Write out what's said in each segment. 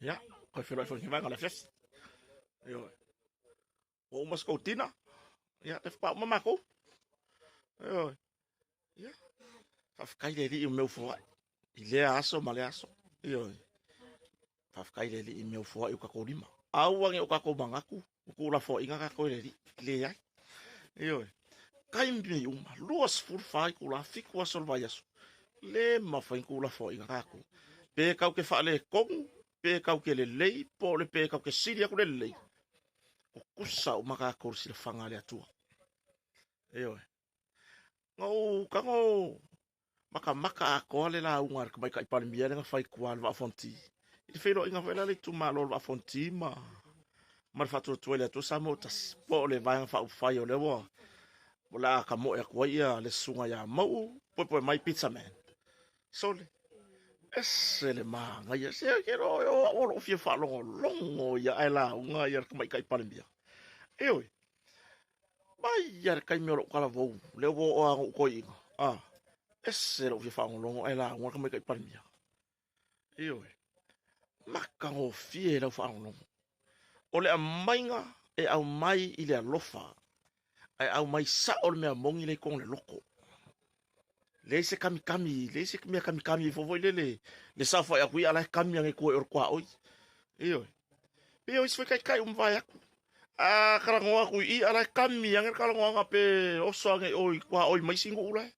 Ia, toe feiloai foi i lenei vaega o le afiafi. Ioe. Ua uma se tou dinner, ia, lea faatoa uma matou. Ioe. Ia, faafetai le Alii o mea ua foai i lea aso ma lea aso. Ioe. Faafetai le Alii i mea ua foai i o tatou lima. Aua ne i o tatou manatu ua tuulafoaiina tatou e le Alii. Leai. Ioe. Taimi uma, 24 itula, 7 aso o le vaiaso, le mafai ona tuulafoaiina tatou. Pe tatou te faaletonu, pe tatou te lelei, po o le pe tatou te sili atu le lelei, tutusa uma tatou i le silafaga a le Atua. Ioe. Na ou tago matamata atoa le lauga a le Tamaitai Palemia lea na fai i tua i le Vaa o Fonoti. I le feiloaiga foi la a le itumalo o le Vaa o Fonoti ma ma le Faatuatua i le Atua Samoa ua Tasi, po o le Vaega Faaupufai o lea ua o le a tamoe atu ai ia le susuga ia Mauu Poepoe mai Pizza Man. Sole, ese le manaia. Se ke ro o au o lou fia faalogologo ia ae lauga ia le Tamaitai Palemia. Ioe. Mai a le taimi o lou talavou, lea ua oo lava ina ou toeaina, a, ese lou fia faalogologo ae lauga le Tamaitai Palemia. Ioe. Matagofie lau faalogologo. O le aumaiga e aumai i le alofa, ae aumai sao le mea moni lea i totonu o le loto. Leai se kamikami, leai se mea kamikami ifo foi lele, le saofai atu ia la e kami ane i tua i o le tuaoi. Ioe. Pei o isi foi taitai ua mavae atu. A talanoa atu i i, a la e kami ane le talanoaga pe oso ane i o i tuaoi ma isi nuu la e.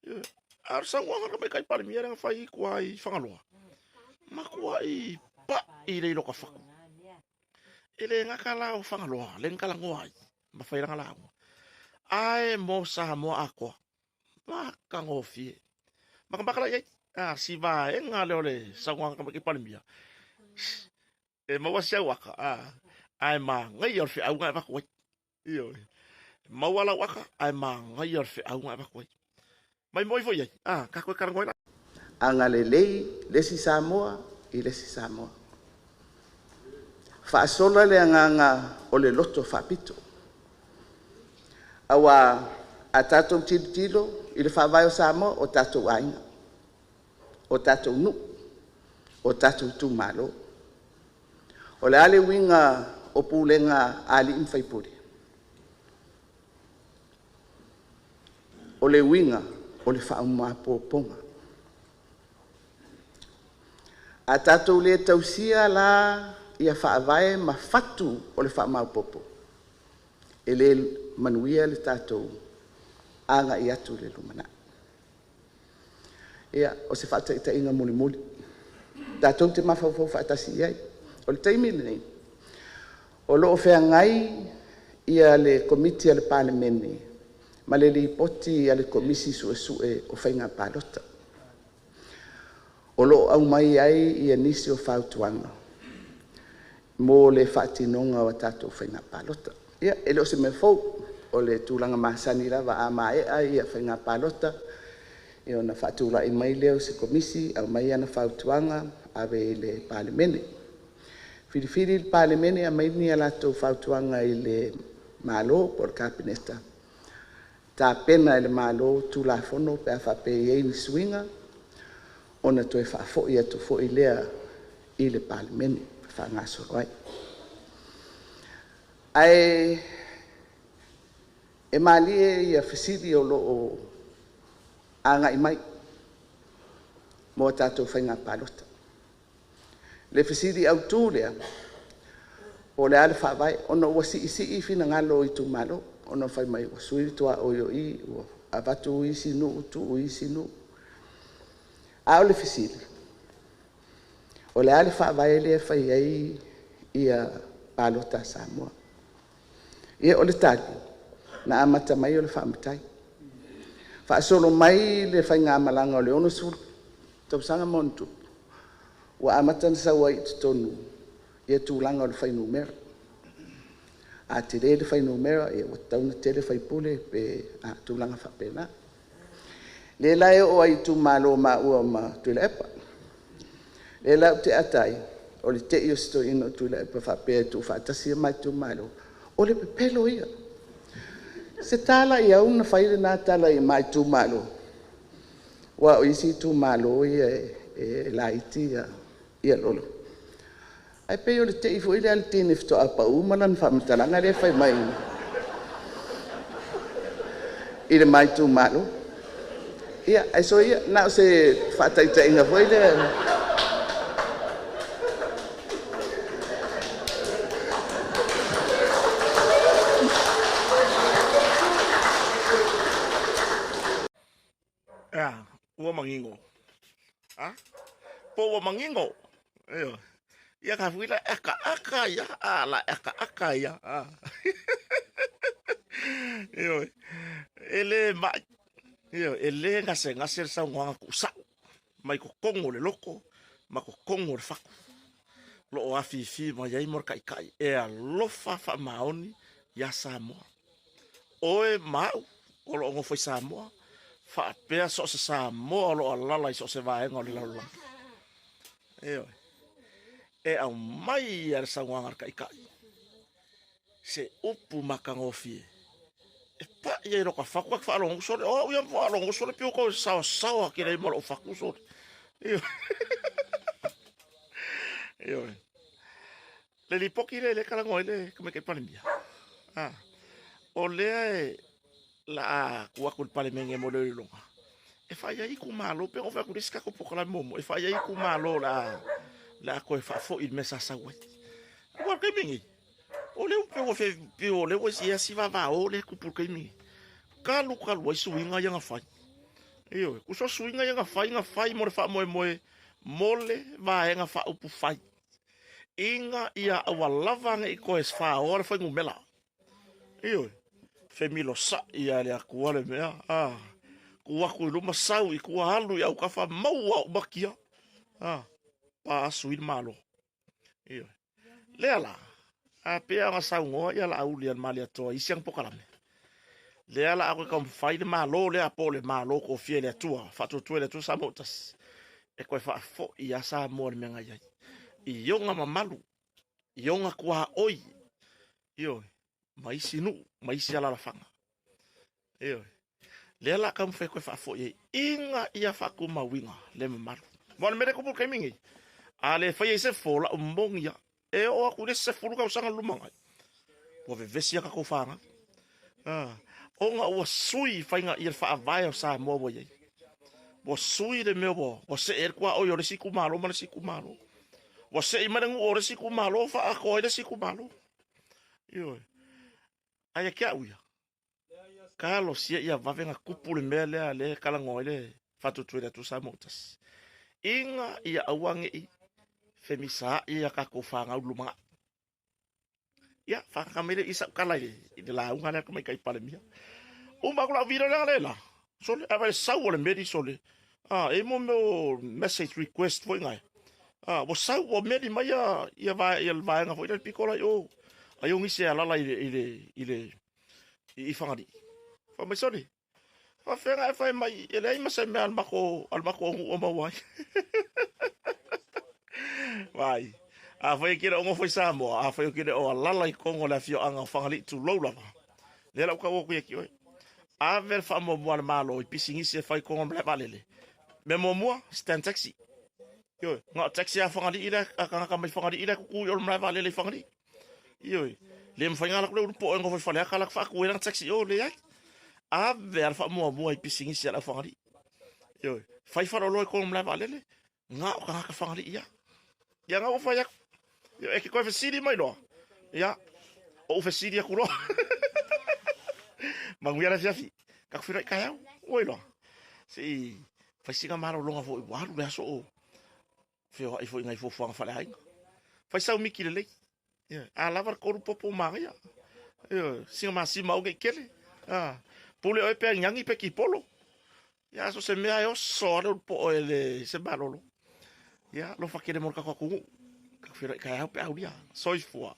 Ioe. A o le saunoaga a le Tamaitai Palemia lea na fai i tua i Fagaloa, matuai pai le iloga fatu. E le gata la o Fagaloa lea na talanoa ai ma fai lana lauga, ae mo Samoa atoa. Matagofie. Matamata la i ai. A, si vaega lea o le saunoaga a Tamaitai Palemia, e maua si au aka, a, ae manaia o le feau na e avatu ai. Ioe. Maua lau aka, ae manaia o le feau na e avatu ai. Mai moi foi ai, a, tatou e talanoa ai la. Agalelei le isi Samoa i le isi Samoa. Faasola le agaga o le loto faapito, aua a tatou tilotilo i le Faavae o Samoa, o tatou aiga, o tatou nuu, o tatou itumalo. O le a le uiga o pulega a alii ma faipule? O le uiga o le faamaopoopoga. A tatou le tausia la ia faavae ma fatu o le faamaopoopo, e le manuia le tatou agai atu i le lumanai. Ia, o se faataitaiga mulimuli tatou te mafaufau faatasi i ai. O le taimi lenei, o lo o feagai le Komiti a le Palemene ma le Lipoti a le Komisi Suesue o Faiga Palota, o lo o aumai ai nisi o fautuaga mo le faatinoga o a tatou faiga palota. Ia, e le o se mea fou, o le tulaga masani lava a maea faiga palota ona faatulai mai lea o se Komisi aumai ana fautuaga ave i le Palemene. Filifili le Palemene aumai ni a latou fautuaga i le Malo po o le Kapeneta, tapena e le Malo Tulafono pe a faapea e i ai ni suiga, ona toe faafoi atu foi lea i le Palemene e faagasolo ai. Ae malie fesili o lo o agai mai mo a tatou faiga palota. Le fesili autu lea, po o le a le faavae, ona ua siisii finagalo o itumalo ona fai mai ua sui le tuaoi o i, ua avatu isi nuu tuu isi nuu. A o le fesili; o le a le faavae lea e fai ai palota a Samoa? Ia, o le tali, na amata mai o le faa-matai. Faasolo mai le faigamalaga o le 60 tausaga ma ona tupu, ua amata ona sau ai i totonu tulaga o le fuainumera. A tele le fuainumera ua tatau ona toatele faipule pe tulaga faapena. Lea la e oo ai i itumalo o maua ma Tuilaepa. Lea la ou te ata ai, o le tei o si toeaina o Tuilaepa faapea e tuufaatasi o ma itumalo, o le pepelo ia. Se tala i ai na fai lena tala i ma itumalo? Aua o isi itumalo ia e laiti lolo. Ae pei o le tei foi lea a le teine faatoa pau ma lana faamatalaga lea e fai mai i le ma itumalo. Ia, ae soia, na o se faataitaiga foi lea. Ea, ua manino. A? Po ua manino. Ioe. Ia ka fui la aka aka ia, a la aka aka ia. A. Ioe. E le mai. Ioe, e le gase gase le saunoaga tuusao mai totonu o le loto ma totonu o le fatu. Lo o afifi mai ai mo le taitai e alofa faamaoni iā Samoa. Oe ma au o lo o nofo i Samoa, faapea so o se Samoa o lo o alala i so o se vaega o le lalolagi. Ioe. E aumai ia le saunoaga a le Taitai se upu matagofie e pai ai lota fatu ta te faalogo sole, o au ia faalogo sole pei ua tau saosaoa atu ai ma lou fatu sole. Ioe. Ioe. Le lipoti lea lea e talanoa ai le Tamaitai Palemia, a, o lea e la a tuu atu i le Palemene mo le iloiloga, e fai ai itumalo, pei ona ou fai atu i le isi tatou polokalame muamua, e fai ai itumalo o le a toe faafoi i le mea sa sau ai. Aua o le taimi lenei, o lea ua pei ua pei o lea ua i ai si vavao lea e tupu i le taimi lenei. Talu talu ai suiga ia na fai. Ioe, tusa o suiga ia na fai, na fai mo le faamoemoe mo le Vaega Faaupufai. Ina ia aua lava ne i toe faoa le fuainumera. Ioe, femilosai lava e le Atua le mea, a, tuu atu i luma sau i tua alu i autafa maua uma kia, a, pa sui le Malo. Ioe. Lea la, a pei ona saunoa ia Laauli a le Malietoa i isi ana polokalame, lea la a toe taumafai le Malo lea po o le Malo tofia e le Atua, faatuatua e le Atua Samoa ua tasi, e toe faafoi lava Samoa i le mea na i ai, i ona mamalu, i ona tuaoi, ioe, ma isi nuu, ma isi alalafaga. Ioe. Lea la a taumafai e toe faafoi ai ina ia faatumauina le mamalu. Aua o le mea lea e tupu i le taimi lenei, a le faia ai se fofo, o lau moni ia, e oo atu i le isi 10 tausaga i le lumanai, ua vevesi a tatou fanau. Ah, ona ua sui faiga ia le faavae o Samoa ua i ai. Ua sui le mea ua, ua see ai le tuaoi o le isi itumalo ma le isi itumalo. Ua see mai le nuu o le isi itumalo faaatoa ai le isi itumalo. Ioe. Ae ia te au ia, talosia ia vave ona tupu le mea lea lea e talanoa ai le faatuatua i le Atua Samoa ua tasi. Ina ia aua ne i femisaai a tatou fanau i le lumanai. Ia, whakaka mai le i sau kala i le lauga lea tamaitai Palemia. Uma aku lau video lea le la. Sole, a vai sau o le meri sole. Ah, e mo meo message request foi ngai. Ah, ua sau ua meri mai ia ia vae ia le vaega foi le piko lai o. Ai o ngise alala i le i le i le i, i Whanganui. Wha mai sole. Faafeaga e fai mai e leai ma se mea a le matou a le matou nuu o maua ai. Vai. Afai e te le o nofo i Samoa, afai ou te le o alala i totonu o le afioaga o Fagalii tulou lava. Lea la ou tau atu ia te oe. Ave le faamuamua a le Malo i pisinisi e fai i totonu o le malae vaalele. Mea muamua, stand taxi. Ioe, na o taxi a Fagalii lea, a tagata mai Fagalii lea e tutu i o le malae vaalele i Fagalii. Ioe, le mafai ona alu atu le ulu poe e nofo i Faleata alu atu faatu ai lana taxi i o, leai. Ave lava le faamuamua i pisinisi a le au Fagalii. Ioe, fai faleoloa i totonu o le malae vaalele, na o tagata Fagalii lava. Ia na ua fai atu. Ioe, e te toe fesili mai loa, ia, ou fesili atu loa. Manuia le afiafi. Tatou feiloai taeao. Ua iloa. Se i fai sina malologa foi ua alu le aso o feoai foi i nai fuafuaga faaleaiga. Fai sau miki lelei. Ioe, a lava le 3 popo manaia. Ioe, sina masima aua ne i tele. A, pule oe pe agiagi pe kipolo. Ia, so o se mea e oso lava le ulu po'o e le se malolo. Ia, alofa tele mo le tatou atunuu. Tatou feiloai taeao pe a aulia. Soifua.